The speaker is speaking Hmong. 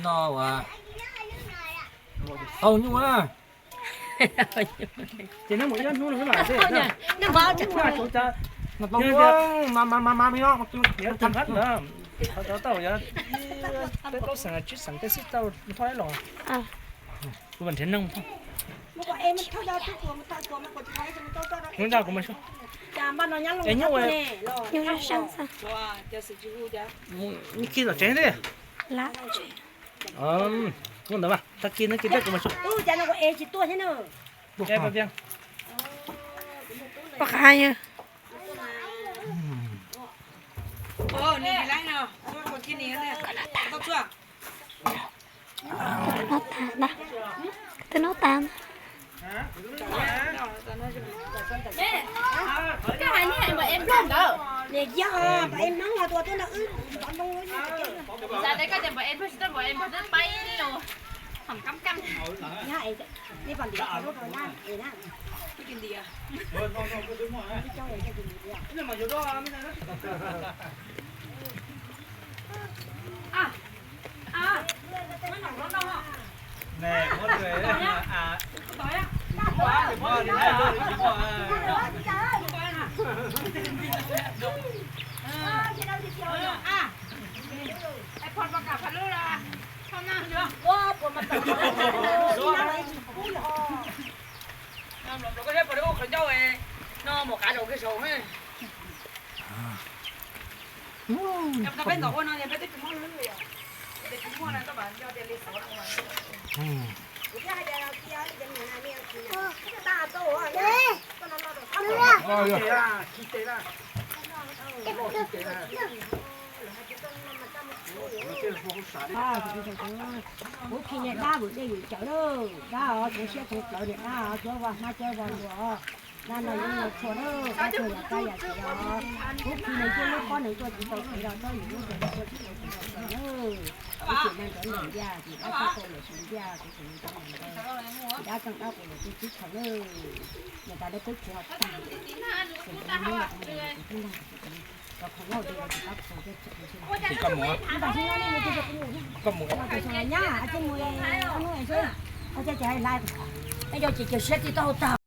No ua tau nyuj na. Ces neb mus ib hnub no xwb mas. Mas mas mas mas no, tau tau tau, peb plaub xeem tsib xeem tej xwb tau thauj los. Kuv mam nrhiav neeg. Hnub ntag kuv mas. Es nyuj, nyuj kib tom tsev thiab. Ua ntawd mas tag kis no kis peb kuv mas. Poj qav yog. Twb noj tas na. Twb noj tas na. Kuv khi niam dab vwm dej vwm cawv lawm, dab os, kuv siab kuv plawv niam dab os, cuab vaj hmab cuab vaj luas. Dab no yeej no tshua lawm, dab tshua yam kab yam tsiv os. Kuv khi neeg tuaj lub pob neeg tuaj tsis tau kev los txob yus lub nroog tuaj tsis tau kev los txog lawm. Kuv tseem neeg ntawd ntawm ncaj ces dab tsis tau lawm tsis ncaj, kuv tseem neeg ntawd ntawd ces dab tseem dab quas los tuaj tsis tshua lawm. Niam tas dab peb tsis ho tag, tseem ntawd mus los kuv mus los kuv tub nrog kuv tseem los qhov no ces los tsis pab kuv tseem tseem tseem. Koj mus, koj mus. Nyab, cia mus, hnub es seb, cia cia hais laiv, es yog ces cia siab tsis tau tag.